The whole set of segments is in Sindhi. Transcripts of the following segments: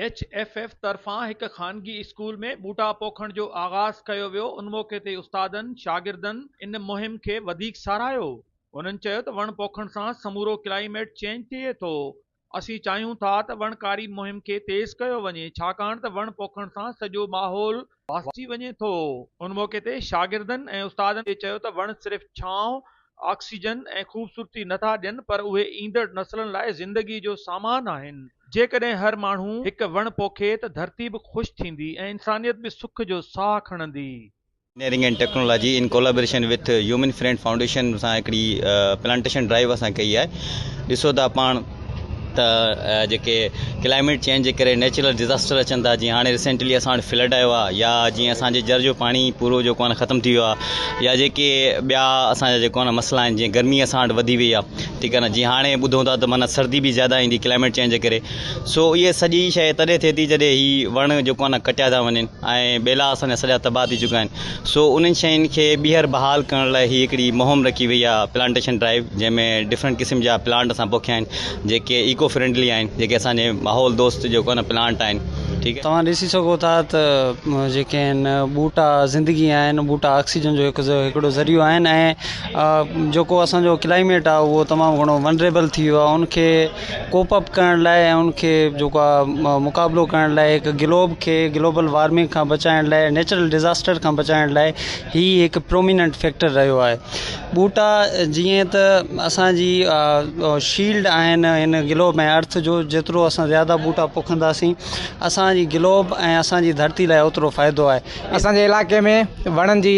ايڇ ايف ايف طرفان هڪ خانگي اسڪول ۾ ٻوٽا پوکڻ جو آغاز ڪيو ويو ان موقعي تي استادن شاگردن ان مهم کي وڌيڪ ساراهيو انهن چيو ته وڻ پوکڻ سان سمورو ڪلائميٽ چينج ٿئي ٿو اسين چاهيون ٿا ته وڻڪاري مهم کي تيز ڪيو وڃي ڇاڪاڻ ته وڻ پوکڻ سان سڄو ماحول واسجي وڃي ٿو. ان موقعي تي شاگردن ۽ استادن چيو ته وڻ صرف ڇانو آڪسيجن ۽ خوبصورتي نه ٿا ڏين پر اهي ايندڙ نسلن لاء زندگي جو سامان آهن. جيڪڏهن هر ماڻهو هڪ وڻ پوکي ته ڌرتي به خوش ٿيندي ۽ انسانيت به سک جو ساهه کڻندي. Engineering and technology in collaboration with human friend foundation سان هڪڙي پلانٽيشن ڊرائيو اسان ڪئي آهي ڏسو ٿا پاڻ ته جيڪي ڪلائميٽ چينج جي ڪري نيچرل ڊزاسٽر اچن ٿا جيئن هاڻي ريسينٽلي اسان وٽ فلڊ آيو آهي يا جيئن اسانجي جر جو پاڻي پورو جيڪو آهي ختم ٿي ويو آهي يا جيڪي ٻيا اسانجا جيڪو آهي مسئلا آهن جيئن گرمي اسان وٽ وڌي وئي آهي ٺيڪ آهي نه جيئن هاڻي ٻڌون ٿا ته معنيٰ سردي به زياده ايندي ڪلائميٽ چينج جي ڪري سو اهي سڄي شيء تڏهن ٿئي ٿي جڏهن هي وڻ جيڪو آهي نه ڪٽيا ٿا وڃن ۽ ٻيلا اسان جا سڄا تباهه ٿي چڪا آهن سو انهن شين کي ٻيهر بحال ڪرڻ لاء هي هڪڙي مهم رکي وئي آهي پلانٽيشن ڊرائيو جنهن ۾ ڊفرنٽ قسم جا پلانٽ اسان پوکيا آهن جيڪي ايڪو فرينڊلي آهن جيڪي اسان جي ماحول دوست جيڪو آهي نه پلانٽ آهن ٺيڪ آهي. توهان ڏسي سگهو ٿا ته جيڪي آهن ٻوٽا زندگي آهن ٻوٽا آڪسيجن جو هڪ هڪڙو ذريعو آهن ۽ جيڪو اسان جو ڪلائميٽ آهي اهو تمام گهڻو ونريبل ٿي ويو آهي ان کي ڪوپ اپ ڪرڻ لاء ۽ ان کي جيڪو آهي مقابلو ڪرڻ لاء هڪ گلوب کي گلوبل وارمنگ کان بچائڻ لاء نيچرل ڊزاسٽر کان بچائڻ لاء هي هڪ پروميننٽ فيڪٽر رهيو آهي ٻوٽا جيئن ته اسانجي شيلڊ آهن هن گلوب ۽ ارٿ جو جيترو اسان زياده ٻوٽا پوکنداسين اسانجي گلوب ۽ اسانجي ڌرتي لاء اوترو فائدو آهي. اسانجي علائقي ۾ وڻن جي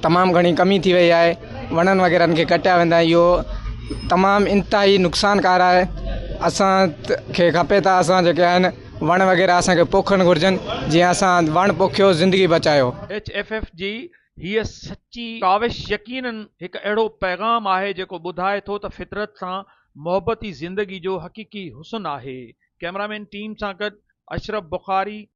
تمام گهڻي ڪمي ٿي وئي آهي وڻن وغيرن کي ڪٽيا ويندا آهن اهو تمام انتهائي نقصانڪار آهي اسان کي کپي ته اسان جيڪي آهن وڻ وغيره اسان کي پوکڻ گهرجن جيئن اسان وڻ پوکيو زندگي بچايو. ايڇ ايف ايف جي هيء سچي ڪاوش يقينن هڪ اهڙو پيغام آهي جيڪو ٻڌائي ٿو ته فطرت سان محبت ئي زندگي جو حقيقي حسن آهي. ڪئميرامين ٽيم سان گڏ اشرف بخاري.